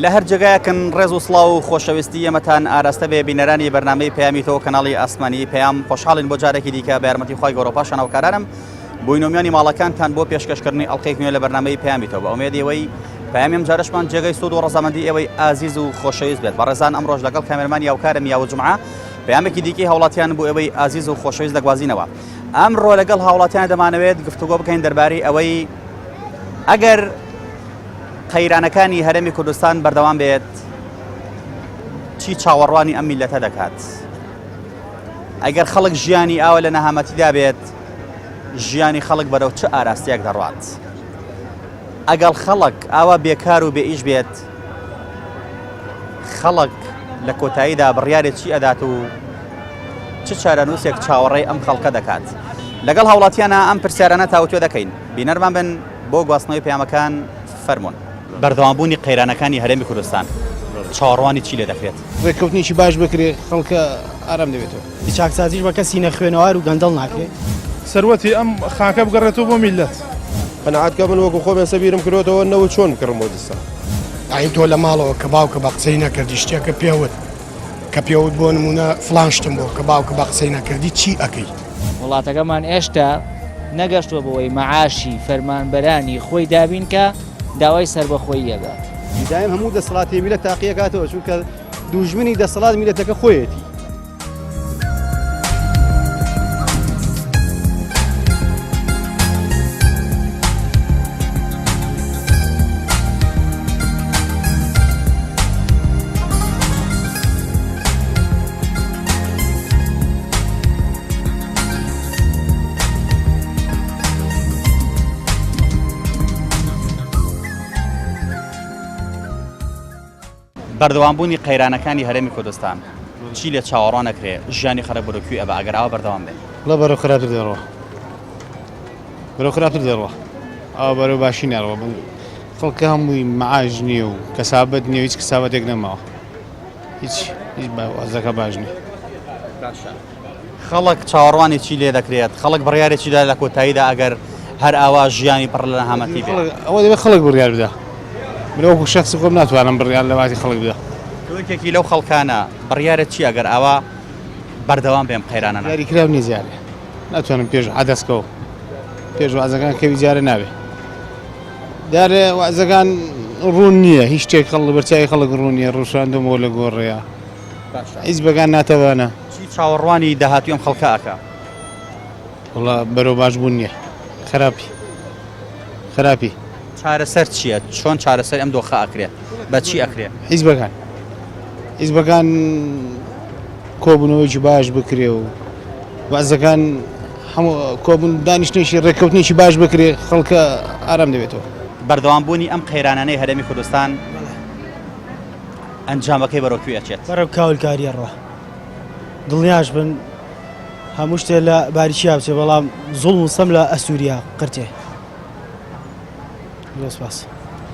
لە هەر جێگایەکن ڕێز و سڵاو و خۆشەویستی ئێمەتان ئاراستە بێ بینەرانی بەرنامەی پەیامی تۆ کەناڵی ئاسمانی پەیام خۆشحاڵین بۆ جارێکی دیکە بە یارمەتی خوای گەورە پاشان هاوکارانم بووینۆمیانی ماڵەکانتان بۆ پێشکەشکردنی ئەڵلقەیەک نوێ لە بەرنامەی پەیامی تۆ بە ئومێدی ئەوەی پەیامی ئەم جارەشمان جێگەی سوود و ڕەزامەندی ئێوەی ئازیز و خۆشەویست بێت بەڕێزان ئەمڕۆش لەگەڵ کامێرمانی هاوکارم یاوە جومعە پەیامێکی دیکەی هاوڵاتیان بۆ ئێوەی ئازیز و خۆشەویست دەگوازینەوە ئەمڕۆ لەگەڵ هاوڵاتیان دەمانەوێت گفتوگۆ بکەین دەربارەی ئەوەی ئەگەر قەیرانەکانی هەرێمی کوردستان بەردەوام بێت چی چاوەڕوانی ئەم میلەتە دەکات ئەگەر خەڵک ژیانی ئاوە لە نەهامەتیدا بێت ژیانی خەڵک بەرەو چ ئاراستەیەک دەڕوات ئەگەڵ خەڵک ئاوا بێکار و بێئیش بێت خەڵک لە کۆتاییدا بڕیارێ چی ئەدات و چ چارەنووسێک چاوەڕێی ئەم خەڵکە دەکات لەگەڵ هاوڵاتیانە ئەم پرسیارانە تاوتوێ دەکەین بینەرمان بن بۆ گواستنەوەی پەیامەکان فەرمونون. بەردەوامبوونی قەیرانەکانی هەرێمی کوردستان چاوەڕوانی چی لێ دەکرێت؟ ڕێککەوتنێکی باش بکرێت خەڵکە ئارام دەبێتەوە. چاکسازیش بە کەسی نەخوێنەوار و گەندەڵ ناکرێ. سەروەتی ئەم خاکە بگەڕێتەوە بۆ میللەت. قەناعەت کە من وەکو خۆم ئێستا بیرم کردۆتەوە نەوت چۆن بکڕم بۆ دستا. یانی تۆ لە ماڵەوە کە باوکە بە قسەی نەکردی شتێکە پێوت کە پێوت بۆ نمونە فڵان شتم بۆ کە باوکە بە قسەی نەکردی چی ئەکەی؟ وڵاتەکەمان ئێشتا نەگەشتووە بەوەی مەعاشی فەرمانبەرانی خۆی دابین کا داوای سەربەخۆیی ئەکات. دایم هەموو دەسەڵاتی میلەت تاقیەکاتەوە چونکە دوژمنی دەسەڵات میلەتەکە خۆیەتی. بەردەوامبوونی قەیرانەکانی هەرێمی کوردستان چی لێ چاوەڕوان ئەکرێ ژیانی خەڵک بەرەو کوێ ئەبا ئەگەر ئاوا بەردەوام بێ؟ وەڵا بەرەو خراپتر دەڕوا بەرەو خراپتر دەڕوا ئاوا بەرەو باشی ناڕوا خەڵکە هەمووی معاش نییە و کەسابەت نییە و هیچ کەسابەتێک نەماوە هیچ هیچ وەزەکە باش نییە. باشە خەڵک چاوەڕوانی چی لێ دەکرێت خەڵک بڕیارێکی دا لە کۆتاییدا ئەگەر هەر ئاوا ژیانی پڕ لە نەهامەتی بێ؟ ئەوە دەبێت خەڵک بڕیار بدا من وەکو شەخسی خۆم ناتوانم بڕیار لە باتی خەڵک بدا. تۆ یەکێکی لەو خەڵکانە بڕیارت چییە ئەگەر ئاوا بەردەوام بێ ئەم قەیرانانە؟ دیاری کراو نییە جارێ ناتوانم پێش عەدەس کەوم پێش وازەکان کەوی جارێ نابێ دیارە وازەکان ڕوون نییە هیچ شتێک خەڵک بەرچاوی خەڵک ڕوون نییە ڕووشاندوم بۆ لە گۆڕەیە باشە حیزبەکان ناتەوانە. چی چاوەڕوانی داهاتووی ئەم خەڵکە ئەکا؟ وەڵا بەرەو باش بوون نییە خراپی خراپی. چارەسەر چییە؟ چۆن چارەسەری ئەم دۆخە ئەکرێ؟ بە چی ئەکرێ؟ حیزبەکان حیزبەکان کۆبوونەوەیەکی باش بکرێ و وەعزەکان هەموو کۆبوون دانیشتنێکی ڕێککەوتنێکی باش بکرێ خەڵکە ئارام دەبێتەوە. بەردەوامبوونی ئەم قەیرانانەی هەرێمی کوردستان ئەنجامەکەی بەرەو کوێ ئەچێت؟ بەرەو کاولکاری ئەڕوا. دڵنیاش بن هەموو شتێ لە باریکیا بچێ بەڵام زوڵم و ستەم لە ئەسووریا قرتێ. زۆر سپاس.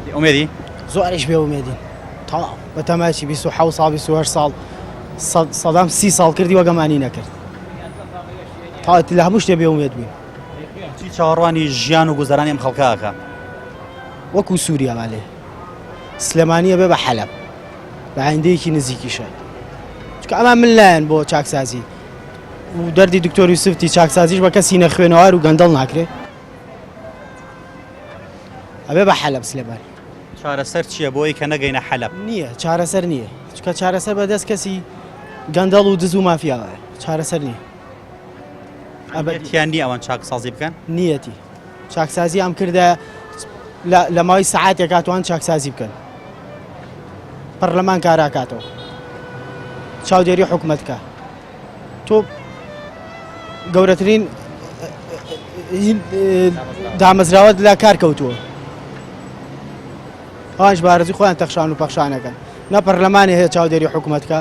بێ ئومێدی؟ زۆریش بێ ئومێدین. تەواو بە تەمای چی 27 ساڵ 28 ساڵ سەدام 30 ساڵ کردی وەگەمانی نەکرد. تەواو لە هەموو شتێ بێ ئومێد بووین. چی چاوەڕوانی ژیان و گوزەرانی ئەم خەڵکە ئەکا؟ وەکوو سووریا بالێ. سلێمانی ئەبێ بە حەلەب بە ئایندەیەکی نزیکیشە چونکە ئەمان من لایەن بۆ چاکسازی و دەردی دکتۆر یوسفتی چاکسازیش بە کەسی نەخوێنەوار و گەندەڵ ناکرێ ئەبێ بە حەلەب سلێمانی. چارەسەر چییە بۆی کە نەگەینە حەلەب؟ نییە چارەسەر نییە چونکە چارەسەر بەدەست کەسی گەندەڵ و دز و مافیاوەیە چارەسەر نییە. ئەبەدیان نییە ئەوان چاکسازی بکەن؟ نییەتی. چاکسازی ئەم کردە لە ماوەی سەعاتێکا توان چاکسازی بکەن پەرلەمان کاراکاتەوە چاودێری حکومەت کە تۆ گەورەترین دامەزراوەت لە کار کەوتووە ئەوانش بارزی خۆیان تەخشان و پەخشانەکەن نە پەرلەمانی هەیە چاودێری حکوومەتکە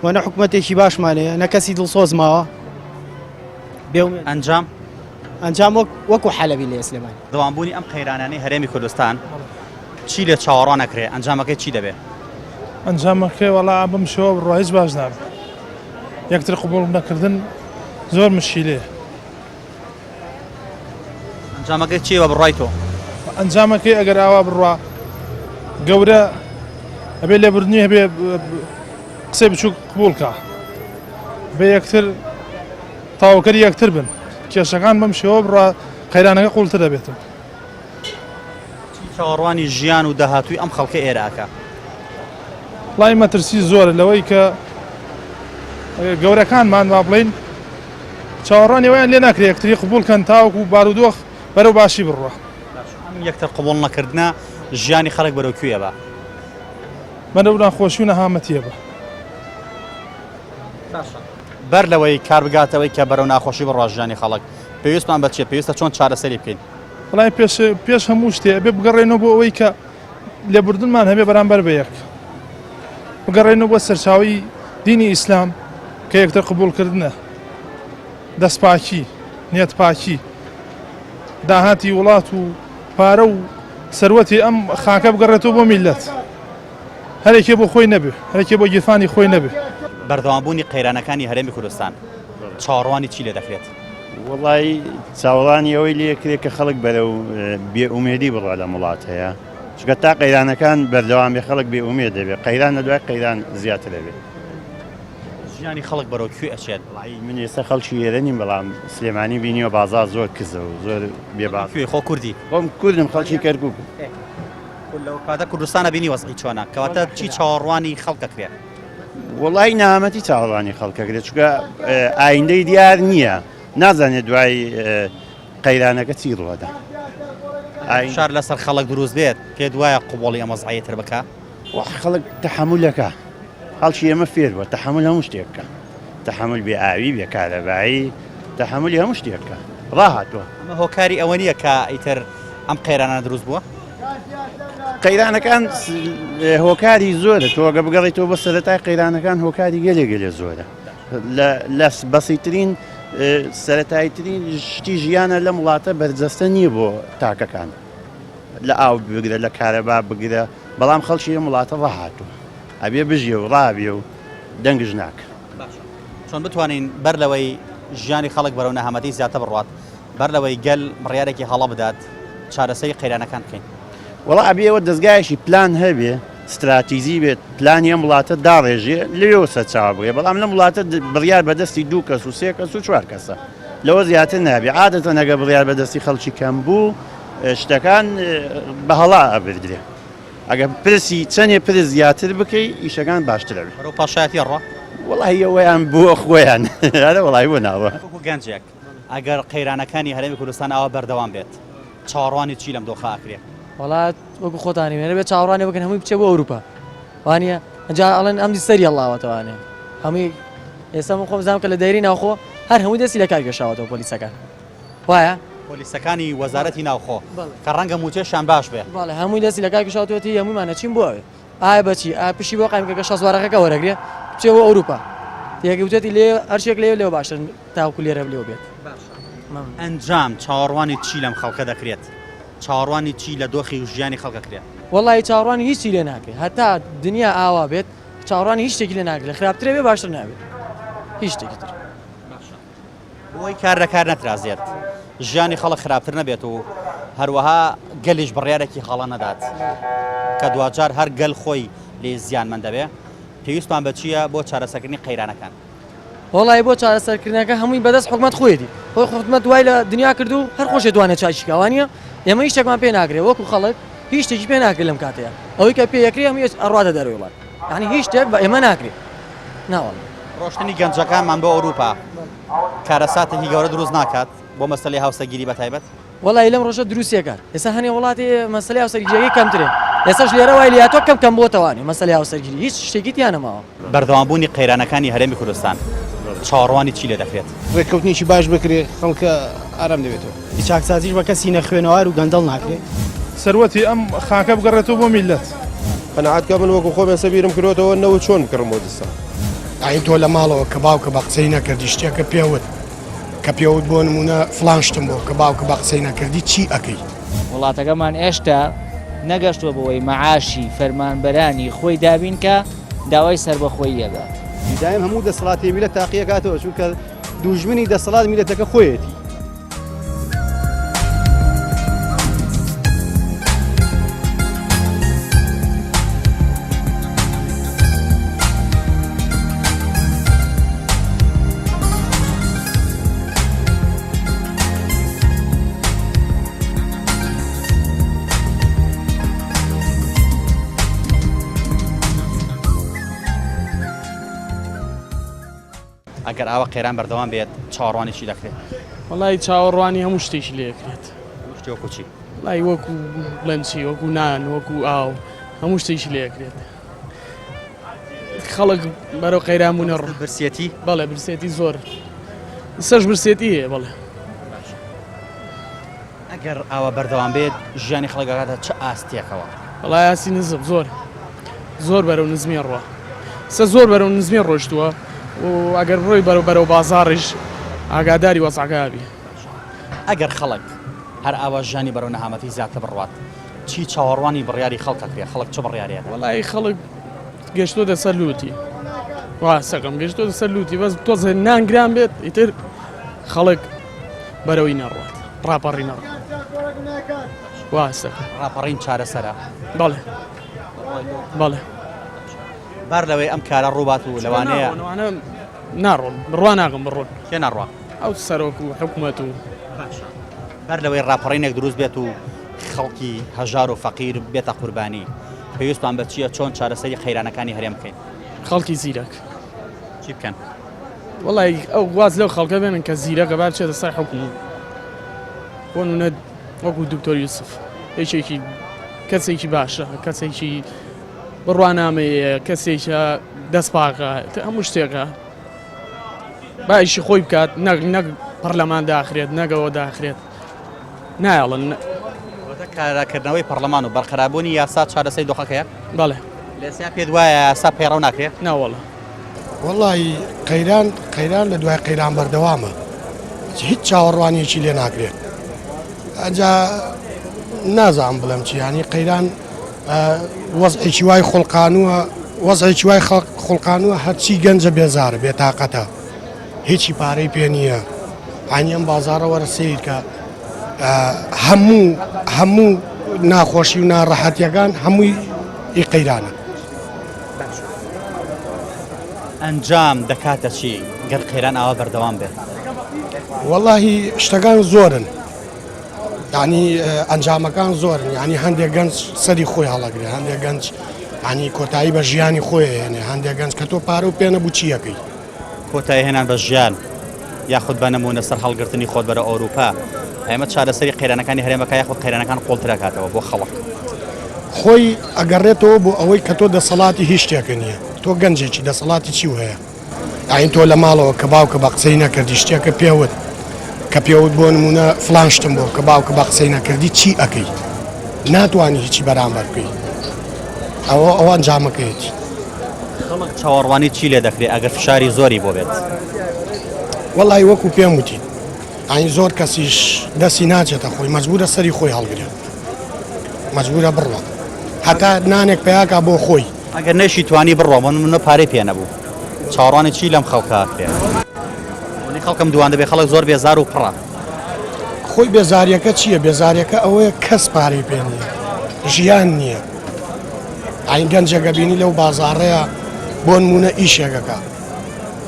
و نە حکوومەتێکی باشمان هەیە نە کەسی دڵسۆز ماوە ئەنجام ئەنجام وەک وەکو حەلەبی لێ سلێمانی. دەوامبوونی ئەم قەیرانانەی هەرێمی کوردستان چی لێ چاوەڕوان ئەکرێ؟ ئەنجامەکەی چی دەبێ؟ ئەنجامەکەی وەڵا بەم شێوە بڕوا هیچ باش نابێ. یەکتر قبوڵ نەکردن زۆر مشکیلەیە. ئەنجامەکەی چییە بە بڕوای تۆ؟ ئەنجامەکەی ئەگەر ئاوا بڕوا گەورە. ئەبێ لێبوردنی هەبێ قسەی بچووک قبوڵ کا بە یەکتر تاوکەری یەکتر بن کێشەکان بەم شێوە بڕا قەیرانەکە قوڵتر دەبێتەوە. چی چاوەڕوانی ژیان و داهاتووی ئەم خەڵکە ئێرە ئەکا؟ وەڵی مەترسی زۆرە لەوەی کە گەورەکانمان با بڵین چاوەڕوانی ئەویان لێ ناکرێت یەکتری قبوڵ کەن تاوەکو بارودۆخ بەرەو باشی بڕوا. ئەم یەکتر قبوڵ نەکردنە ژیانی خەڵک بەرەو کوێ بە؟ بەرەو ناخۆشی و نەهامەتیە بە. باشە بەر لەوەی کار بگاتەوەی کە بەرەو ناخۆشی بڕوا ژیانی خەڵک پێویستمان بە چیە؟ پێویستە چۆن چارەسەری بکەین؟ وەڵای پێش پێش هەموو شتێ ئەبێ بگەڕێنەوە بۆ ئەوەی کە لێبوردنمان هەبێ بەرامبەر بە یەک بگەڕێنەوە بۆ سەرچاوی دینی ئیسلام کە یەکتر قبوڵکردنە دەستپاکی نیەتپاکی داهاتی وڵات و پارە و سەروەتی ئەم خاکە بگەڕێتەوە بۆ میلەت هەرێکێ بۆ خۆی نەبێ هەرێکێ بۆ گیرفانی خۆی نەبێ. بەردەوامبوونی قەیرانەکانی هەرێمی کوردستان چاوەڕوانی چی لێ دەکرێت؟ وەڵایی چاوەڕانی ئەوەی لێ کرێ کە خەڵک بەرەو بێ ئومێدی بڕوا لەم وڵاتەیە چونکە تا قەیرانەکان بەردەوام بێ خەڵک بێ ئومێد دەبێ قەیران لە دوای قەیران زیاتر دەبێت. ژیانی خەڵک بەرەو کوێ ئەچێت؟ وەڵایی من ئێستا خەڵکی ئێرە نیم بەڵام سلێمانی بینیوە بازاڕ زۆر کزە و زۆر بێ باز. کوێی خۆ کوردی؟ خۆم کوردم خەڵکی کەرکووکم. کەواتە کوردستانە بینی وەزعی چۆنە کەواتە چی چاوەڕوانی خەڵک ئەکرێ؟ وەڵایی نەهامەتی چاوەڕوانی خەڵکەکرێت چونکە ئایندەی دیار نییە نازانێت دوای قەیرانەکە چی ڕوەدا شار لەسەر خەڵک دروست بێت پێت وایە قوبڵی ئەمە زعیتر بکە خەڵک تەحملەکە خەڵکی ئێمە فێر بووە تەحمل هەموو شتێکە تەحمل بێ ئاوی بێ کارەبایی تەحملی هەموو شتێکە ڕاهاتوە ئەمە هۆکاری ئەوە نییە کە ئیتر ئەم قەیرانە دروست بووە؟ قەیرانەکان هۆکاری زۆرە تۆگە بگەڕیتەوە بۆ سەرەتای قەیرانەکان هۆکاری گەلێ گەلێ زۆرە لە بەسیترین سەتایترین شتی ژیانە لەم وڵاتە بەرجەستە نییە بۆ تاکەکان لە ئاو بگرە لە کارەبا بگرە بەڵام خەڵکی ئەم وڵاتە ڕاهاتوو ئەبێ بژێ و ڕابێ و دەنگش ناکە. چۆن بتوانین بەر لەوەی ژیانی خەڵک بەرەو نەهامەتی زیاتر بڕوات بەر لەوەی گەل بڕیارێکی هەڵە بدات چارەسەری قەیرانەکان بکەین؟ وەڵا ئەبێ ئەوە دەزگایەکی پلان هەبێ ستراتیزی بێت پلانی ئەم وڵاتە داڕێژێ لەوێوە سەرچاوە بگرێ بەڵام لەم وڵاتە بڕیار بەدەستی دوو کەس و سێ کەس و چوار کەسە لەوە زیاتر نابێ عادەتەن ئەگەر بڕیار بەدەستی خەڵکی کەم بوو شتەکان بە هەڵا ئەبردرێ ئەگەر پرسی چەندێ پرس زیاتر بکەی ئیشەکان باشتر ئەبێ. بەرەو پاشایەتی ئەڕوا؟ وەڵاهی ئەوەیان بۆ خۆیان ئەرێ وەڵاهی بۆ ناوە. وەکو گەنجێک ئەگەر قەیرانەکانی هەرێمی کوردستان ئاوا بەردەوام بێت چاوەڕوانی چی لەم دۆخە ئەکرێ؟ وەڵا وەکو خۆتانی وێنە بێ چاوەڕوانی بکەن هەمووی بچێ بۆ ئەوروپا وانە ئەجا ئەڵێن ئەم سەری هەڵاوەتەوانێ هەمووی ئێستا من خۆم زانم کە لە دایری ناوخۆ هەر هەمووی دەستی لە کار کێشاوەتەوە پۆلیسەکان وایە پۆلیسەکانی وەزارەتی ناوخۆ کە ڕەنگە مووچەشیان باش بێ. بەڵێ هەمووی دەستی لە کار کێشاوەتەوە هەموویمان ئەچین بۆ ئەوێ ئایا بەچی ئایا پشی بۆ قایم کە شەست وەرەقەکە وەرەگرێ بچێ بۆ ئەوروپا یەکی وتێتی لێ هەرچێک لێ لێ باشتر تاوکو لێرە لێو بێت. ئەنجام چاوەڕوانی چی لەم خەڵکە دەکرێت؟ چاوەڕوانی چی لە دۆخی و ژیانی خەڵک ئەکرێت؟ وەڵی چاوەڕوانی هیچی لێ ناکرێت هەتا دنیا ئاوا بێت چاوەڕوانی هیچ شتێکی لێ ناکرێت خراپترە بێ باشتر نابێت هیچ شتێکی تر. بۆی کار لە کار نەترازێت، ژیانی خەڵک خراپتر نەبێت و هەروەها گەلیش بڕیارێکی هەڵە نەدات کە دواجار هەر گەل خۆی لێی زیانمەند دەبێ، پێویستمان بە چییە بۆ چارەسەرکردنی قەیرانەکان؟ وەڵایی بۆ چارەسەرکردنەکە هەمووی بەدەست حکومەت خۆیەتی، خۆی حکومەت وای لە دنیا کرد و هەر خۆشی توانێت چاکی کا وانییە؟ ئێمە هیچ شتێکمان پێ ناکرێ وەکو خەڵک هیچ شتێکی پێ ناکرێ لەم کاتەیە، ئەوەی کە پێ ئەکرێ هەمووی ئەڕواتە دەرەوەی وڵات، یانی هیچ شتێک بە ئێمە ناکرێ ناوەڵا. ڕۆشتنی گەنجەکانمان بۆ ئەوروپا کارەساتێکی گەورە دروست ناکات بۆ مەسەلەی هاوسەرگیری بەتایبەت؟ وەڵایی لەم ڕۆژە دروستیەکات ئێستا هەنێ وڵاتی مەسەلەی هاوسەرگیریەکەی کەمترێ ئێستاش لێرە وای لێهاتوە کەم کەم بۆتەوانێ مەسەلەی هاوسەرگیری هیچ شتێکی تیا نەماوە. بەردەوامبوونی قەیرانەکانی هەرێمی کوردستان چاوەڕوانی چی لێدەکرێت؟ ڕێککەوتنێکی باش بکرێت خەڵکە ئارام دەبێتەوە. چاکسازیش بە کەسی نەخوێنەوار و گەندەڵ ناکرێ. سەروەتی ئەم خاکە بگەڕێتەوە بۆ میللەت. قەناعەت کە من وەکو خۆم ئێستا بیرم کردۆتەوە نەوت چۆن بکڕم بۆ دستا. یانی تۆ لە ماڵەوە کە باوکە بە قسەی نەکردی شتێکە پێوت کە پێوت بۆ نمونە فڵان شتم بۆ کە باوکە بە قسەی نەکردی چی ئەکەی؟ وڵاتەکەمان ئێشتا نەگەشتوە بەوەی مەعاشی فەرمانبەرانی خۆی دابین کا داوای سەربەخۆیی ئەکات. دایم هەموو دەسەڵاتی میلەت تاقیەکاتەوە چونکە دوژمنی دەسەڵات میلەتەکە خۆیەتی. ئەگەر ئاوا قەیران بەردەوام بێت چاوەڕوانی چی دەکرێت؟ وەڵی چاوەڕوانی هەموو شتێکی لێ کرێت. هەموو شتێ وەکو چی؟ وەڵی وەکو بڵێم چی وەکو نان وەکو ئاو هەموو شتێکی لێ کرێت. خەڵک بەرەو قەیران بوونە ڕ برسێتی؟ بەڵێ برسێتی زۆر سەش برسێتی هەیە بەڵێ. ئەگەر ئاوا بەردەوام بێت ژیانی خەڵک ئەگاتە چ ئاستێکەوە؟ وەڵای ئاستی نزم زۆر زۆر بەرەو نزمی ڕوە سە زۆر بەرەو نزمی ڕۆشتووە و ئەگەر بڕۆی بەرەو بەرەو بازاڕیش ئاگاداری وەزعەکە ئەبی. ئەگەر خەڵک هەر ئاوا ژیانی بەرەو نەهامەتی زیاتر بڕوات چی چاوەڕوانی بڕیاری خەڵک ئەکرێ خەڵک چ بڕیارێ ئەدات؟ وەڵای خەڵک گەشتۆتە سەر لوتی وا سەقم گەشتۆتە سەر لوتی بەس تۆزێ نان گران بێت ئیتر خەڵک بەرەوەی نەڕوات ڕاپەڕی نەڕوات وا سەقم ڕاپەڕین چارەسەرە؟ بەڵێ بەڵێ. بەر لەوەی ئەم کارە ڕووبات و لەوانەیە ناڕۆن بڕوا ناکەم بڕۆن. کێ ناڕوا؟ ئەو سەرۆک و حکومەت و. باشە بەر لەوەی ڕاپەڕینێک دروست بێت و خەڵکی هەژار و فەقیر بێتە قوربانی پێویستمان بە چییە چۆن چارەسەری قەیرانەکانی هەرێم بکەین؟ خەڵکی زیرەک. چی بکەن؟ وەڵای ئەو واز لەو خەڵکە بێنن کە زیرەکە با بچێتە سەر حوکم بۆ نمونە وەکو دکتۆر یوسف یەکێکی کەسێکی باشە کەسێکی بڕوانامەیە کەسێکە دەست پاکە هەموو شتێکە با ئیشی خۆی بکات نەک نەک پەرلەمان داخرێت نەگەوە داخرێت نایەڵن. واتە کاراکردنەوەی پەڕلەمان و بەرقەراربوونی یاسا چارەسەری دۆخەکەیە؟ بەڵێ. لە ئێستا پێت وایە یاسا پەیڕەو ناکرێ؟ ناوەڵا. وەڵی قەیران قەیران لە دوای قەیران بەردەوامە هیچ چاوەڕوانیەکی لێ ناکرێت ئەجا نازانم بڵێم چی ینی قەیران وەزعێکی وای خوڵقانووە وەزعێکی وای خوڵقانووە هەرچی گەنجە بێزارە بێتاقەتە هیچی پارەی پێ نییە ئانی ئەم بازاڕە وەرە سیرکە هەموو هەموو ناخۆشی و ناڕەحەتیەکان هەمووی ئی قەیرانە. ئەنجام دەکاتە چی گەر قەیران ئاوا بەردەوام بێت؟ وەڵاهی شتەکان زۆرن یعنی ئەنجامەکان زۆرن یعنی هەندێک گەنج سەری خۆی هەڵەگرێ هەندێک گەنج ینی کۆتایی بە ژیانی خۆی هێنێ هەندێک گەنج کە تۆ پارە و پێ نەبوو چیەکەی کۆتایی هێنان بە ژیان یاخود بە نموونە سەر هەڵگرتنی خۆت بەرەو ئەوروپا ئێمە چارەسەری قەیرانەکانی هەرێمەکە یاخود قەیرانەکان قوڵترەکاتەوە بۆ خەڵک. خۆی ئەگەڕێتەوە بۆ ئەوەی کە تۆ دەسەڵاتی هیچ شتێکە نییە تۆ گەنجێکی دەسەڵاتی چی و هەیە یاین تۆ لە ماڵەوە کە باوکە بە قسەی نەکردی شتێکە پێوت کە پێوت بۆ نمونە فلان شتم بۆ کە باوکە بە قسەی نەکردی چی ئەەکەی ناتوانانی هیچی بەرامبەر بکەی ئەوە ئەوە ئەنجامەکەیەتی. خەڵک چاوەڕوانی چی لێ دەکرێت ئەگەر فشاری زۆری بۆ بێت؟ وەڵی وەکو پێم وتی ئاین زۆر کەسیش دەستی ناچێتە خۆی مەجبورە سەری خۆی هەڵگرێت مەجبورە بڕوە هەتا نانێک پیاکە بۆ خۆی. ئەگەر نەیشی توانی بڕوا بۆ نمونە پارەی پێ نەبوو چاوەڕوانی چی لەم خەڵکە ئەکرێ؟ ئەوەنەی خەڵکم دوان دەبێ خەڵک زۆر بێزار و پڕە. خۆی بێزاریەکە چییە؟ بێزاریەکە ئەوەیە کەس پارەی پێ نییە، ژیان نییە. ئاین گەنجێکە بینی لەو بازاڕەیە بۆ نمونە ئیشێکەکە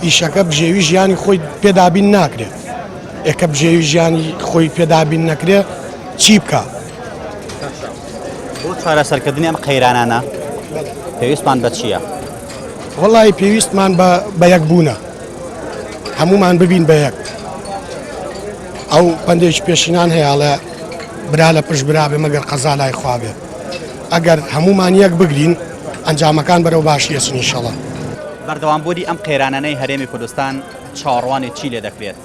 ئیشەکە بژێوی ژیانی خۆی پێدابین ناکرێت ئێکە بژێوی ژیانی خۆی پێدابین نەکرێت چی بکە؟ بۆ چارەسەرکردنی ئەم قەیرانانە پێویستمان بە چییە؟ وەڵی پێویستمان بە یەکبوونە هەمومان ببین بە یەک ئەو پندێکی پێشینان هەیەڵێ برا لە پشت برا بێ مەگەر قەزا لای خوا بێ ئەگەر هەمومان یەک بگرین ئەنجامەکان بەرەو باشی ئەچن ئینشەڵا. بەردەوامبوونی ئەم قەیرانانەی هەرێمی کوردستان چاوەڕوانی چی لێ دەکرێت؟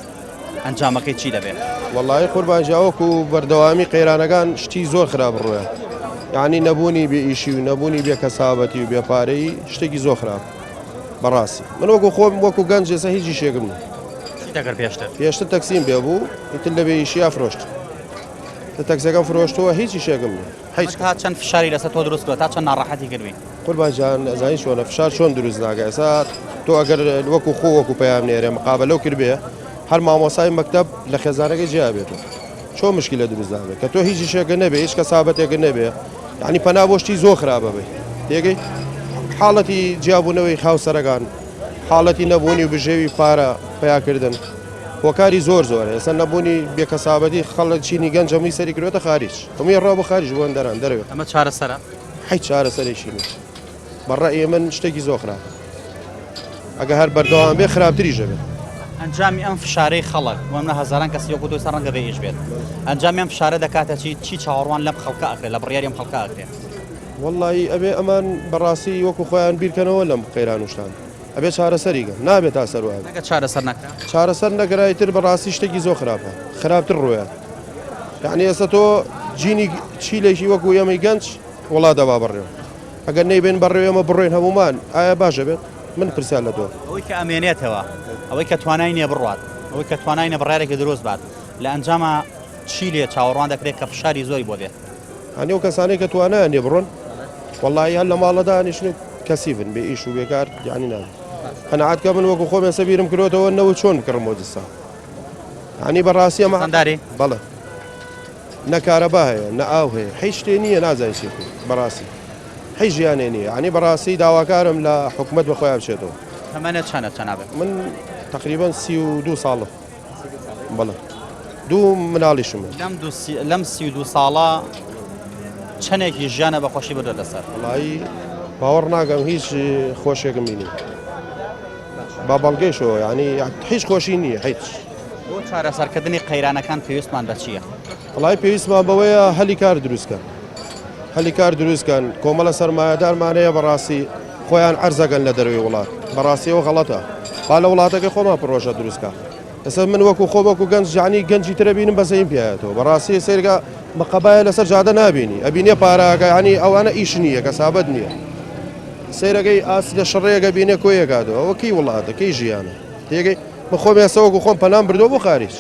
ئەنجامەکەی چی دەبێت؟ وەڵایی قوربان جا وەکو بەردەوامی قەیرانەکان شتی زۆر خراپ ڕوویان یعنی نەبوونی بێ ئیشی و نەبوونی بێ کەسابەتی و بێ پارەیی شتێکی زۆر خراپ بەڕاستی من وەکو خۆم وەکو گەنج ئێستا هیچ ئیشێکم نییە. چی دەکرد پێشتر؟ پێشتر تەکسیم پێ بوو ئیتر لە بێ ئیشیا فرۆشت تە تەکسەکەم فرۆشتەوە هیچ ئیشێکم نییە. هیچ تا چەند فشاری لەسەر تۆ دروست کردووە تا چەند ناڕەحەتی کردووی؟ قوربان جان ئەزانی چۆنە فشار چۆن دروست ناکە ئێستا تۆ ئەگەر وەکو خۆ وەکو پەیام نێرێ مقابلەو کردبێ هەر مامۆسای مەکتەب لە خێزانەکەی جیا بێتەوە چۆن مشکلە دروست نابێت کە تۆ هیچ ئیشێکە نەبێ هیچ کەسابەتێکە نەبێ یعنی پەنا بۆ شتی زۆر خراپە بی تێگەی حاڵەتی جیابوونەوەی خاوسەرەکان حاڵەتی نەبوونی و بژێوی پارە پیاکردن هۆکاری زۆر زۆرە ئێستا نەبوونی بێکەسابەتی خەڵک چینی گەنج هەمووی سەری کردوێتە خاریج هەمووی ڕا بۆ خاریج بۆ دەران دەرەوێت ئەمە چارەسەرە؟ هیچ چارەسەرێکی نییە بە ڕەئی من شتێکی زۆر خراپە ئەگە هەر بەردەوام بێ خراپتریش دەبێت. ئەنجامی ئەم فشارەی خەڵک، بۆ نمونە هەزاران کەسی وەکو تۆ ئێستا ڕەنگە بێ ئیش بێت، ئەنجامی ئەم فشارە دەکاتە چی؟ چی چاوەڕوان لەم خەڵکە ئەکرێت، لە بڕیاری ئەم خەڵکە ئەکرێت؟ وەڵڵاهی ئەبێ ئەمان بەڕاستی وەکو خۆیان بیرکەنەوە لەم قەیران و شتانە. ئەبێ چارەسەری کەن نابێت تا سەر وابێ. ئەگەر چارەسەر نەکرا؟ چارەسەر نەکرا ئیتر بەڕاستی شتێکی زۆر خراپە خراپتر ڕوویات یعنی ئێستا تۆ جینی چیلێکی وەکو ئێمەی گەنج وڵات دەبا بەڕێوە ئەگەر نەیبێن بەڕێوە ئێمە بڕۆین هەمومان ئایا باشە بێت من پرسیار لە تۆ. ئەوەی کە ئەمێنێتەوە ئەوەی کە توانای نییە بڕوات ئەوەی کە توانای نییە بڕیارێکی دروست بات لە ئەنجاما چی لێ چاوەڕوان دەکرێت کە فشاری زۆری بۆ دێت؟ یانی ئەو کەسانەی کە توانایان نیە بڕۆن وەڵایی هەر لە ماڵە دانیشن و کەسیفن بێ ئیش و بێکار یانی نابێت قەناعەت کە من وەکو خۆم ئێستا بیرم کرۆتەوە نەوت چۆن بکڕم بۆ جسا یانی بەڕاستی ئەمە خێزانداری؟ بەڵێ نە کارەبا هەیە نە ئاو هەیە هیچ شتێ نییە نازانین چی بکەین بەڕاستی هیچ ژیانێ نییە یانی بەڕاستی داواکارم لە حکومەت بە خۆیان بچێتەوە. تەمەنت چەنە جەنابت؟ من تەقریبەن 32 ساڵم. بەڵێ دوو مناڵیشم هەیە. لەم دوو سی لەم 32 ساڵە چەندێکی ژیانە بە خۆشی بردۆتە سەر؟ وەڵایی باوەڕ ناکەم هیچ خۆشێکم بینی بە بەڵگەیشەوە یعنی هیچ خۆشی نییە هیچ. بۆ چارەسەرکردنی قەیرانەکان پێویستمان بە چییە؟ وەڵایی پێویستمان بەوەیە هەلی کار دروستکەن هەلی کار دروستکەن کۆمەڵە سەرمایەدارمان هەیە بەڕاستی خۆیان عەرزەکەن لە دەرەوەی وڵات بەڕاستی ئەوە غەڵەتە با لە وڵاتەکەی خۆمان پڕۆژە دروستکە ئێستا من وەکو خۆم وەکو گەنج یعنی گەنجی ترە بینم بەزەیم پیایەتەوە بەڕاستی سەیرکە مقەبایە لەسەر جادە نابینی ئەبینێ پاراکە یعنی ئەوانە ئیش نییە کەسابەت نییە سەیرەکەی ئاست لە شڕەیەکە بینێ کۆیەکاتەوە ئەوە کەی وڵاتە کەی ژیانە تێگەی من خۆم ئێستا وەکو خۆم پەنام بردووە بۆ خاریج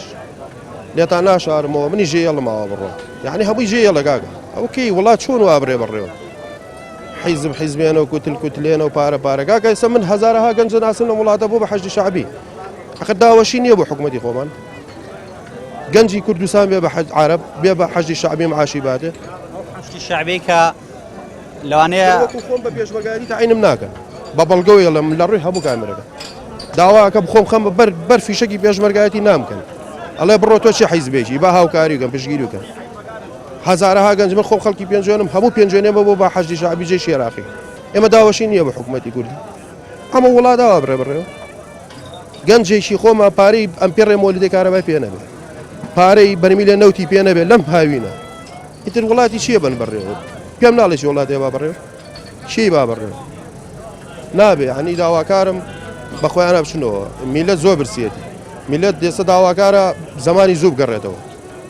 لێتان ناشارمەوە منی ژێڵم ماوە بڕۆ یعنی هەمووی ژێڵە گاگە ئەو کەی وڵات چۆن وابرێ بەڕێوە حیزب حیزبێنە و کوتل کوتلێنە و پارە پارە کاکە ئێستا من هەزارەها گەنج ناسم لەم وڵاتە بۆ بە حەشدی شەعبی ئەخر داوەشی نییە بۆ حکوومەتی خۆمان گەنجی کوردستان بێ بە حەج عرب بێ بە حەشدی شەعبی معاشی باتێ حەشدی شەعبی کە لەوانەیە وەکو خۆم بە پێشمەرگایەتی تەعینم ناکەن بە بەڵگەوە یڵم لە ڕووی هەموو کامێرەکە داواکەم خۆم خەم بەر بەر فیشەکی پێشمەرگایەتی نامکەن ئەڵێ بڕۆ تۆ چی حیزبێکی با هاوکاری بکەن پشتگیری بکەن هەزارەها گەنج من خۆم خەڵکی پێنجوێنم هەموو پێنجوێنێ بۆ بە حەشدی شەعبی جێشی عێراقی ئێمە داوەشی نییە بە حکوومەتی کوردی ئەمە وڵات داوا بڕێ بڕێەوە گەنجێکی خۆمان پارەی ئەم پێڕێ مۆلیدەی کارەبای پێ نەبێ پارەی بەرمیلە نەوتی پێ نەبێ لەم هاوینە ئیتر وڵاتی چییە بن بەڕێوە پێم ناڵێ چی وڵاتێ با بەڕێوە چی با بەڕێوە نابێ ینی داواکارم بە خۆیانە بچنەوە میلەت زۆر برسیەتی میلەت دێسە داواکارە زمانی زوو بگەڕێتەوە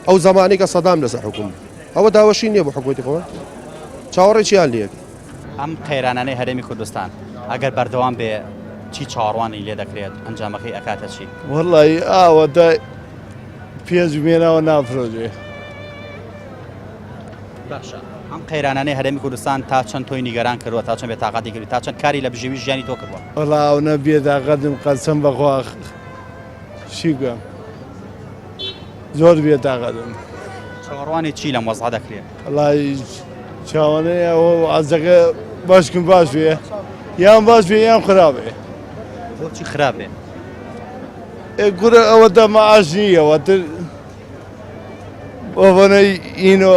ئەو زەمانەی کە سەدام لەسەر حوکم بوو ئەوە داوەشی نییە بۆ حکومەتی خۆمان چاوەڕێی چیان لێ ئەکەی؟ ئەم قەیرانانەی هەرێمی کوردستان ئەگەر بەردەوام بێ چی چاوەڕوانی لێ دەکرێت ئەنجامەکەی ئەکاتە چی؟ وەڵی ئاوەتە پێنج مێناوە نافرۆژێ. باشە ئەم قەیرانانەی هەرێمی کوردستان تا چەند تۆی نیگەران کردووە تا چەند بێتاقەتی کردووی تا چەند کاری لە بژێوی ژیانی تۆ کردووە؟ وەڵا ئەونە بێتاقەتم قەسەم بەخوا چی بکەم زۆر بێتاقەتم. چاوەڕوانی چی لەم وەزعە دەکرێت؟ وەڵای چاوەڕێ ئەوە وەزعەکە باشکم باش بێ یان باش بێ یان خراپ بێ. بۆچی خراپ بێ؟ ئێ گورە ئەوە دە معاش نییە وەتر بۆنەی ئینۆ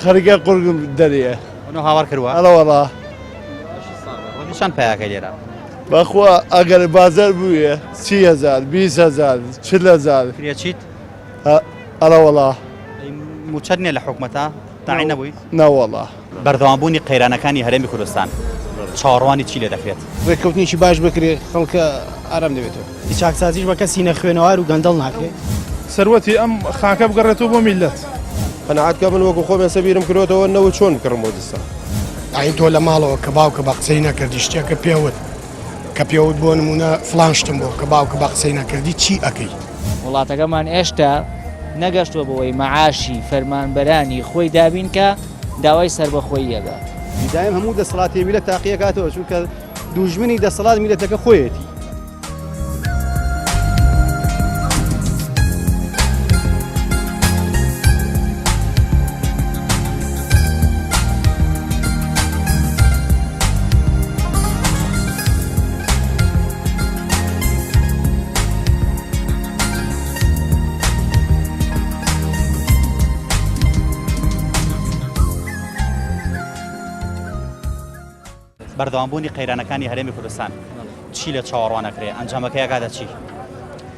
خەریکە قورگم دەرێ. ئەنۆ هاوار کردووە؟ ئەڵە وەڵا. ڕۆژی چەند پایەکەی لێرە؟ بەخوا ئەگەر بازار بووێ 30 هەزار 20 هەزار 40 هەزار. کرێچیت؟ ئەڵە وەڵا. مووچەت نییە لە حکومەتە؟ تاعین نەبووی؟ نەوەڵا. بەردەوامبوونی قەیرانەکانی هەرێمی کوردستان چاوەڕوانی چی لێ دەکرێت؟ ڕێککەوتنێکی باش بکرێت خەڵکە ئارام دەبێتەوە. چاکسازیش بە کەسی نەخوێنەوار و گەندەڵ ناکرێت. سەروەتی ئەم خاکە بگەڕێتەوە بۆ میللەت. قەناعەت کە من وەکو خۆم ئێستا بیرم کردۆتەوە نەوت چۆن بکڕم بۆ دستان. ئاین تۆ لە ماڵەوە کە باوکە بە قسەی نەکردی شتێکە پێوت کە پێوت بۆ نمونە فڵان شتم بۆ کە باوکە بە قسەی نەکردی چی ئەکەی؟ وڵاتەکەمان ئێشتا نەگەشتووە بەوەی مەعاشی فەرمانبەرانی خۆی دابین کا داوای سەربەخۆیی ئەکات. دایم هەموو دەسەڵاتێ میلەت تاقیەکاتەوە چونکە دوژمنی دەسەڵات میلەتەکە خۆیەتی. بەردەوامبوونی قەیرانەکانی هەرێمی کوردستان چی لە چاوەڕوان ئەکرێ ئەنجامەکەی ئەگاتە چی؟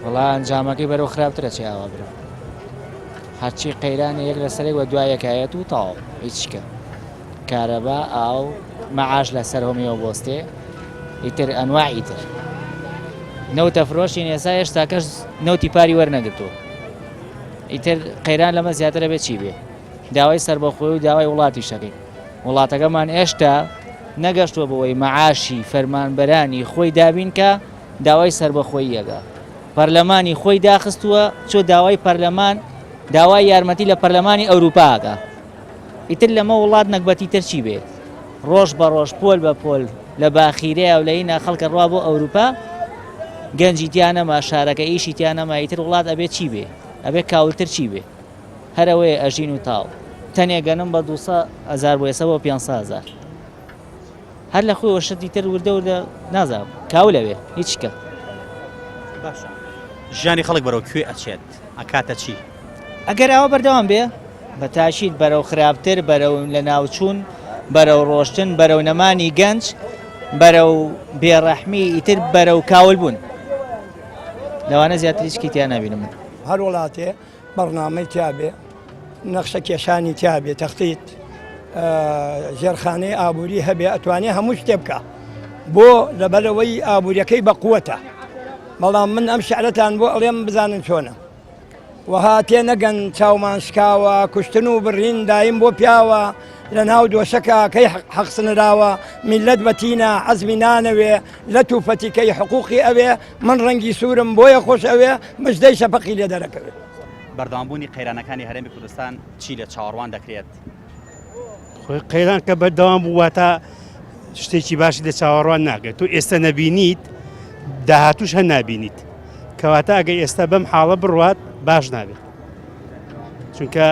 وەڵا ئەنجامەکەی بەرەو خراپترە چێ ئاوا برا هەرچی قەیرانە یەک لەسەرێک بە دوای یەکایەت و تەواو هیچکە کارەبا ئاو مەعاش لەسەر هۆمیەوە بۆستێ ئیتر ئەنواعی تر نەوتە فرۆشین ئێستا هێشتا کەس نەوتی پاری وەرنەگرتووە ئیتر قەیران لەمە زیاترە بێ چی بێ داوای سربەخۆی و داوای وڵاتی شەکەین وڵاتەکەمان ئێشتا نەگەشتووە بەوەی مەعاشی فەرمانبەرانی خۆی دابین کە داوای سربەخۆیی ئەگا پەرلەمانی خۆی داخستووە چۆ داوای پەرلەمان داوای یارمەتی لە پەرلەمانی ئەوروپا ئەکا ئیتر لەمە وڵات نەگبەتی تر چی بێ ڕۆژ بە ڕۆژ پۆل بە پۆل لە باخیرەیە و لە ئینا خەڵکە ڕوا بۆ ئەوروپا گەنجی تیا نەما شارەکە ئیشی تیا نەما ئیتر وڵات ئەبێ چی بێ ئەبێ کاولتر چی بێ هەرەوەیە ئەژین و تاو تەنێ گەنم بە 200 هزار بۆ ئێستا بۆ 500 هزار هەر لە خۆیەوە شتی تر وردە وردە نازانم کاول ئەوێ هیچ کە. باشە ژیانی خەڵک بەرەو کوێ ئەچێت ئەکاتە چی؟ ئەگەر ئاوا بەردەوام بێ بە تاکید بەرەو خراپتر بەرەو لەناوچوون بەرەو ڕۆشتن بەرەو نەمانی گەنج بەرەو بێڕەحمی ئیتر بەرەو کاول بوون لەوانە زیاتر هیچ تیا نابینم من. هەر وڵاتێ بەڕنامەی تیا بێ نەخشە کێشانی تیا بێ تەختیت ژێرخانەی ئابووری هەبێ ئەتوانێ هەموو شتێ بکە بۆ لەبەرەوەی ئابووریەکەی بە قوتە بەڵام من ئەم شعرەتان بۆ ئەڵێم بزانن چۆنە وەها تێنەگەن چاومان شکاوە کوشتن و بڕین دایم بۆ پیاوە لە ناو دۆشەکە کەی حەقسنراوە میلەت بەتینە عەزمی نانەوێ لە توفەتیکەی حقوقی ئەوێ من ڕەنگی سوورم بۆیە خۆش ئەوێ مژدەی شەفەقی لێ دەرەکەوێ. بەردەوامبوونی قەیرانەکانی هەرێمی کوردستان چی لێ چاوەڕوان دەکرێت؟ خۆی قەیران کە بەردەوام بوو واتە شتێکی باشی لە چاوەڕوان ناکرێت تۆ ئێستا نەبینیت داهاتوش هەر نابینیت کەواتە ئەگەر ئێستا بەم حاڵە بڕوات باش نابێت چونکە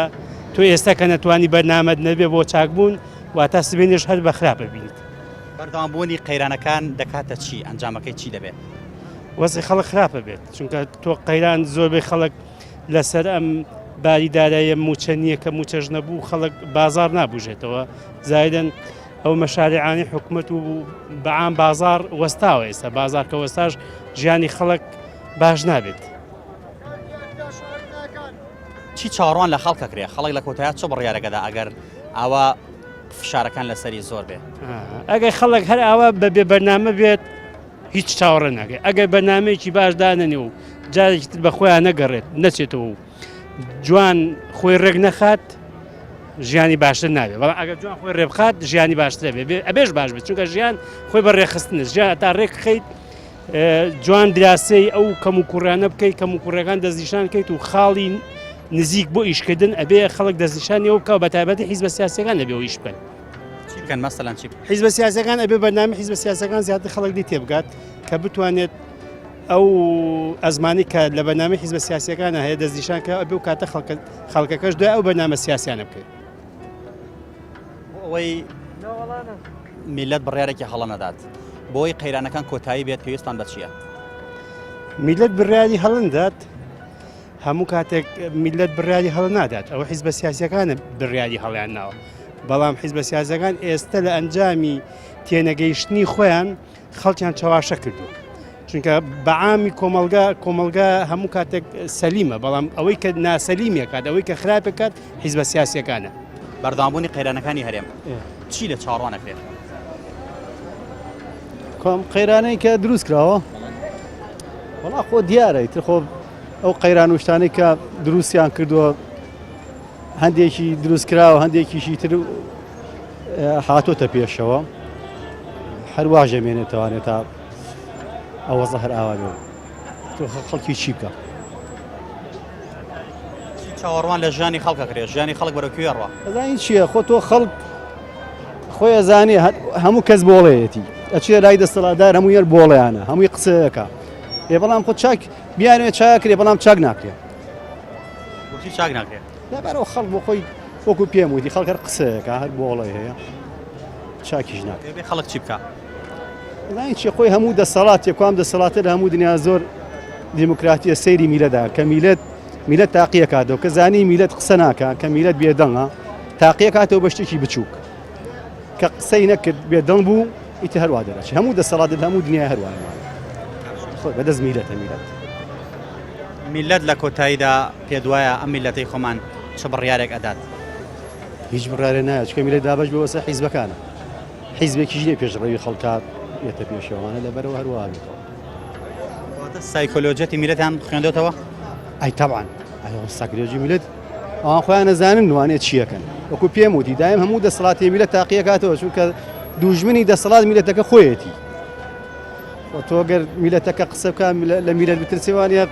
تۆ ئێستا کە نەتوانی بەرنامەت نەبێ بۆ چاکبوون واتە سبێنێش هەر بە خراپە بینیت. بەردەوامبوونی قەیرانەکان دەکاتە چی؟ ئەنجامەکەی چی دەبێت؟ وەزعی خەڵک خراپە بێت چونکە تۆ قەیران زۆربەی خەڵک لەسەر ئەم باری دارایە موچە نییە کە موچەش نەبوو خەڵک بازار نابژێتەوە زایدن ئەو مەشارعانی حکومت و بەعام بازار وەستاوە ئێستا بازار کە وەستاش ژیانی خەڵک باش نابێت. چی چاوەڕوان لە خەڵک ئەکرێ؟ خەڵک لە کۆتاییا چ بڕیارێکەدا ئەگەر ئاوا فشارەکان لەسەری زۆر بێ؟ ئەگەر خەڵک هەر ئاوا بە بێ بەرنامە بێت هیچ چاوەڕێ ناکەی ئەگەر بەرنمەیەکی باش دانەنێ و جارێکی تر بە خۆیان نەگەڕێت نەچێتەوە و جوان خۆی ڕێک نەخات ژیانی باشتر نابێت بەڵام ئەگەر جوان خۆی ڕێبخات ژیانی باشتر بێ ئەبێش باش بێت چونکە ژیان خۆی بە ڕێخستنە ژیان تا ڕێک خەیت جوان دراسەی ئەو کەم و کوڕیانە بکەیت کەم و کوڕەکان دەستنیشان کەیت و خاڵی نزیک بۆ ئیشکردن ئەبێ خەڵک دەستنیشانیەوە بکە بە تایبەتی حیزبە سیاسەکان ئەبێ ئیش بکەن چی بکەن مەسەلەن چی بکەن؟ حیزبە سیاسەکان ئەبێ بەرنامەی حیزبە سیاسەکان زیاتر خەڵک لی تێبگات کە بتوانێت ئەو ئەزمانی کە لە بەرنامەی حیزبە سیاسەکانە هەیە دەستنیشان کە ئەبێ و کاتە خەڵکەکەش دوای ئەو بەرنامە سیاسیانە بکەێت. بۆ ئەوەی میلەت بڕیارێکی هەڵە نەدات بۆی قەیرانەکان کۆتایی بێت پێویستان بە چییە؟ میلەت بڕیاری هەڵندات هەموو کاتێک میلەت بڕیاری هەڵە نادات ئەوە حیزبە سیاسەکانە بڕیاری هەڵیان ناوە بەڵام حیزبە سیاسەکان ئێستا لە ئەنجامی تێنەگەیشتنی خۆیان خەڵکیان چەواشە کردو چونکە بەعامی کۆمەلگا کۆمەلگا هەموو کاتێک سەلیمە بەڵام ئەوەی کە ناسەلیمیە کات ئەوەی کە خراپە کات حیزبە سیاسەکانە بەردەوامبوونی قەیرانەکانی هەرێم چی لە چاوەڕوان ئەکرێت؟ کام قەیرانەی کە دروست کراوە وەڵا خۆ دیارە ئیتر خۆ ئەو قەیران و شتانەی کە دروستیان کردووە هەندێکی دروست کراوە هەندێکیشی تر هاتۆتە پێشەوە هەر واژ دەمێنێتەوانێت تا ئەوە زەهر ئاوا بێ تۆ خەڵکی چی بکە چاوەڕوان لە ژیانی خەڵک ئەکرێت ژیانی خەڵک بەرەو کوێ ڕوا ئەزانی چییە خۆ تۆ خەڵک خۆی ئەزانێ هەموو کەس بۆڵەیەتی ئەچێ لای دەسەڵاتدار هەموو یەر بۆڵیانە هەمووی قسەیەکە ئێ بەڵام خۆ چاک بیانێ چاکرێ بەڵام چاک ناکرێ بۆچی چاک ناکرێ لەبەرەوە خەڵک بۆ خۆی وەکو پێم وتی خەڵک هەر قسەیەکە هەر بۆڵی هەیە چاکیش ناکرێ بێ خەڵک چی بکە زانی چی خۆی هەموو دەسەڵاتێ کوام دەسەڵاتە لە هەموو دنیا زۆر دیموکراتیە سەیری میلەدا کە میلەت میلەت تاقیەکاتەوە کە زانی میلەت قسە ناکە کە میلەت بێدەنگە تاقیەکاتەوە بە شتێکی بچووک کە قسەی نەکرد بێدەنگ بوو ئیتر هەروا دەرەچێت هەموو دەسەڵات لە هەموو دنیا هەروایە خۆی بەدەست میلەتە میلەت. میللەت لە کۆتاییدا پێت وایە ئەم میللەتەی خۆمان چ بڕیارێک ئەدات؟ هیچ بڕیارێ نایە چونکە میللەت دابەش بووە بەسەر حیزبەکانە حیزبێکیش نییە پێشڕەوی خەڵکا بێتە پێشەوانە لەبەرەوە هەروە بێتەوە. واتە سایکۆلۆجیەتی میللەتیان خوێندۆتەوە؟ ئەی تەبعەن ساکرێژی میللەت ئەوان خۆیان نەزانن وانێ چیەکەن وەکو پێم وتی دایم هەموو دەسەڵاتی میللەت تاقیەکاتەوە چونکە دوژمنی دەسەڵات میللەتەکە خۆیەتی تۆ گەر میلەتەکە قسە بکە لە میلەت بترسێ وانە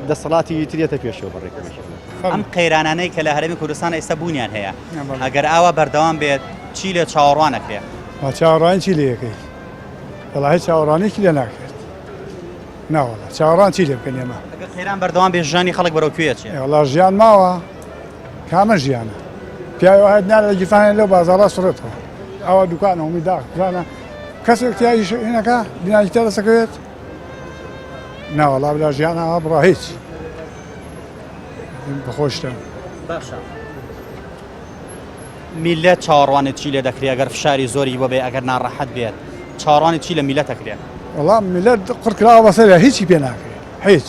دەسەڵاتی تریەتە پێشەوە بەڕێک ئەم قەیرانانەی کە لە هەرێمی کوردستان ئێستا بوونیان هەیە ئەگەر ئاوا بەردەوام بێت چی لێ چاوەڕوان ئەکرێ؟ چاوەڕوان چی لێ ئەکەی؟ وەڵاهی چاوەڕوانێکی لێ ناکرێت ناوەڵا چاوەڕان چی لێ بکەن ئێمە؟ ئەگەر قەیران بەردەوام بێ ژیانی خەڵک بەرەو کوێ ئەچێ؟ وەڵا ژیان ماوە کامە ژیانە؟ پیاوی وایە نارە لە گیرفانیان لەو بازاڕا سڕێتەوە ئەوە دوکانە هەمووی داخ بزانە کەسێک تیا ئیش هینەکە دیناری تیا دەسەکەوێت ناوەڵا بلا ژیان ئاوا بڕا هیچ بەخۆشتە باشە میلەت چاوەڕوانێت چی لێ دەکرێت ئەگەر فشاری زۆری بۆ بێ ئەگەر ناڕەحەت بێت چاوەڕوانی چی لە میلەت ئەکرێت؟ وەڵا میلەت قڕکراوە بەسەریا هیچی پێ ناکرێت هیچ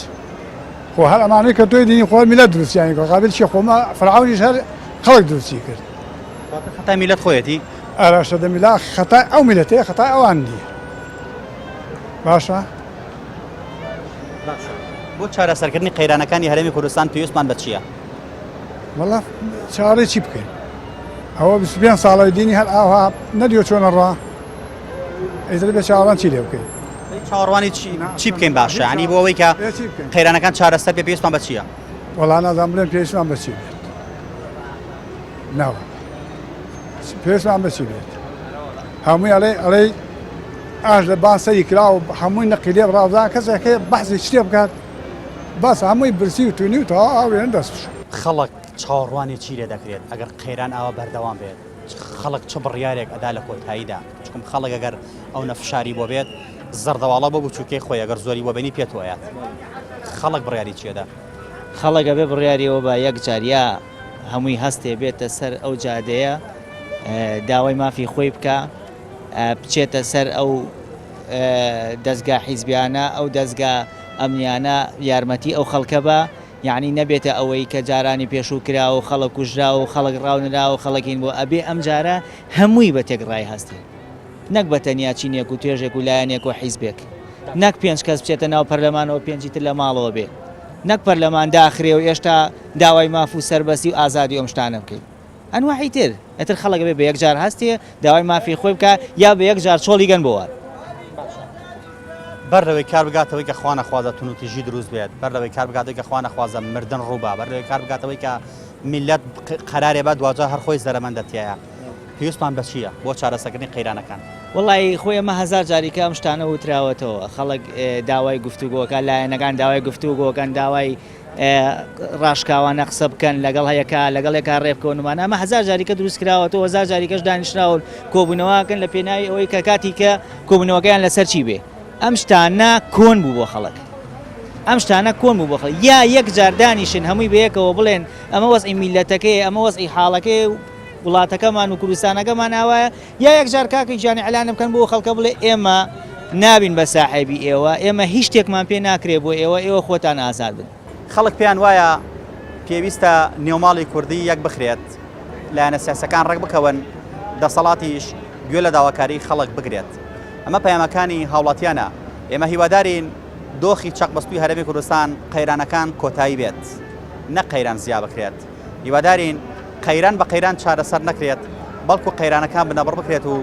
خۆ هەر ئەمانەی کە تۆی دینی خۆ میلەت دروستیانی کرد قابل چیە خۆما فەرعەونیش هەر خەڵک دروستی کرد. واتە خەتای میلەت خۆیەتی؟ ئاراشە دەمیلا خەتای ئەو میلەتەیە خەتای ئەوان نییە باشە. باشە بۆ چارەسەرکردنی قەیرانەکانی هەرێمی کوردستان پێویستمان بە چییە؟ وەڵا چاوەڕێی چی بکەین ئەوە 25 ساڵە دینی هەر ئاوا نەدیوە چۆنە ڕا ئیتر بێ چاوەڕان چی لێ بکەین چاوەڕوانی چی بکەین باشە ینی بۆ ئەوەی کە قەیرانەکان چارەسەر بێ پێویستمان بە چییە؟ وەڵا نازانم بڵێم پێویستمان بە چی بێت ناوە پێویستمان بە چی بێت هەمووی ئەڵێ ئەڵێ ئاش لە بان سەری کرا و هەمووی نەقی لێ بڕاوزان کەسێک هەیە بەحسی شتێ بکات بەس هەمووی برسی و تونی و تەواو ئاوێن دەست. خەڵک چاوەڕوانی چی لێ دەکرێت ئەگەر قەیران ئاوا بەردەوام بێت خەڵک چ بڕیارێک ئەدا لە کۆتاییدا چکم خەڵک ئەگەر ئەونە فشاری بۆ بێت زەردەواڵە بۆ بچووکەی خۆی ئەگەر زۆری بۆ بێنی پێت ئەیات خەڵک بڕیاری چیەدا؟ خەڵک ئەبێ بڕیاری ئەوە با یەک جار یا هەمووی هەستێ بێتە سەر ئەو جادەیە داوای مافی خۆی بکا بچێتە سەر ئەو دەزگا حیزبیانە ئەو دەزگا ئەمنیانە یارمەتی ئەو خەڵکە بە یعنی نەبێتە ئەوەی کە جارانی پێشوو کرا و خەڵک کوژرا و خەڵک ڕاونرا و خەڵکین بۆ ئەبێ ئەم جارە هەمووی بە تێکڕای هەستێ نەک بە تەنیا چینێک و توێژێک و لایەنێک و حیزبێک نەک پێنج کەس بچێتە ناو پەرلەمانەوە پێنجی تر لە ماڵەوە بێ نەک پەرلەمان داخرێ و ئێشتا داوای ماف و سەربەستی و ئازادی ئەم شتانە بکەین ئەنواعی تر ئیتر خەڵک ئەبێ بە یەک جار هەستێ داوای مافی خۆی بکا یا بە یەک جار چۆڵی گەن بۆ وار. بەر لەوەی کار بگاتەوەی کە خوا نەخوازە توندوتیژی دروست بێت، بەر لەوەی کار بگاتەوەی کە خوا نەخوازە مردن ڕووبا، بەر لەوەی کار بگاتەوەی کە میللەت قەرارێ با دواجار هەر خۆی زەرەمەندە تیایا. پێویستمان بە چییە بۆ چارەسەکردنی قەیرانەکان؟ وەڵایی خۆی ئەمە هەزار جاریکە ئەم شتانە وتراوەتەوە خەڵک داوای گفتوگۆکە لایەنەکان داوای گفتوگۆکەن داوای ڕاشکاوانە قسە بکەن لەگەڵ هەیەکا لەگەڵ یەکا ڕێ بکەون ومانە ئەمە هەزار جاریکە دروست کراوەتەوە هەزار جاریکەش دانیشراون کۆبوونەوەکەن لە پێناوی ئەوەی کە کاتی کە کۆبوونەوەکەیان لەسەر چی بێ ئەم شتانە کۆن بوو بۆ خەڵک ئەم شتانە کۆن بوو بۆ خەڵک یا یەک جار دانیشن هەمووی بەیەکەوە بڵێن ئەمە وەزعی میلەتەکەی ئەمە وەزعی حاڵەکەی وڵاتەکەمان و کوردستانەکەمان ئاوایە یا یەک جار کاکە گیان ئیعلان بکەن بۆ خەڵکە بڵێ ئێمە نابین بە ساحێبی ئێوە ئێمە هیچ شتێکمان پێ ناکرێ بۆ ئێوە ئێوە خۆتان ئازاد بن. خەڵک پێیان وایە پێویستە نێوماڵی کوردی یەک بخرێت، لایەنە سیاسەکان ڕێک بکەون، دەسەڵاتیش گوێ لە داواکاریی خەڵک بگرێت. ئەمە پەیامەکانی هاوڵاتیانە. ئێمە هیوادارین دۆخی چەقبەستووی هەرێمی کوردستان، قەیرانەکان کۆتایی بێت، نەک قەیران زیا بکرێت. هیوادارین قەیران بە قەیران چارەسەر نەکرێت، بەڵکو قەیرانەکان بنەبڕ بکرێت و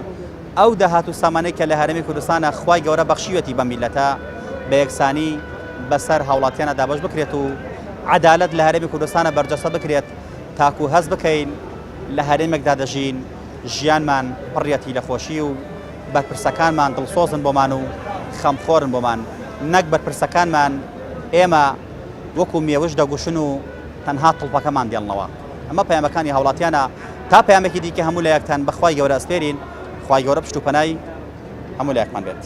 ئەو داهات و سامانەی کە لە هەرێمی کوردستانە خوای گەورە بەخشیویەتی بەم میللەتە بە یەکسانی بەسەر هاوڵاتیانە دابەش بکرێت و عەدالەت لە هەرێمی کوردستانە بەرجەستە بکرێت تاکو هەست بکەین لە هەرێمێکدا دەژین ژیانمان پڕیەتی لە خۆشی و بەرپرسەکانمان دڵسۆزن بۆمان و خەمخۆرن بۆمان نەک بەرپرسەکانمان ئێمە وەکو مێوژ دەگوشن و تەنها تڵپەکەمان دێڵنەوە. ئەمە پەیامەکانی هاوڵاتیانە تا پەیامێکی دیکە هەموو لایەکتان بە خوای گەورە ئەسپێرین خوای گەورە پشت و پەنای هەموو لایەکمان بێت.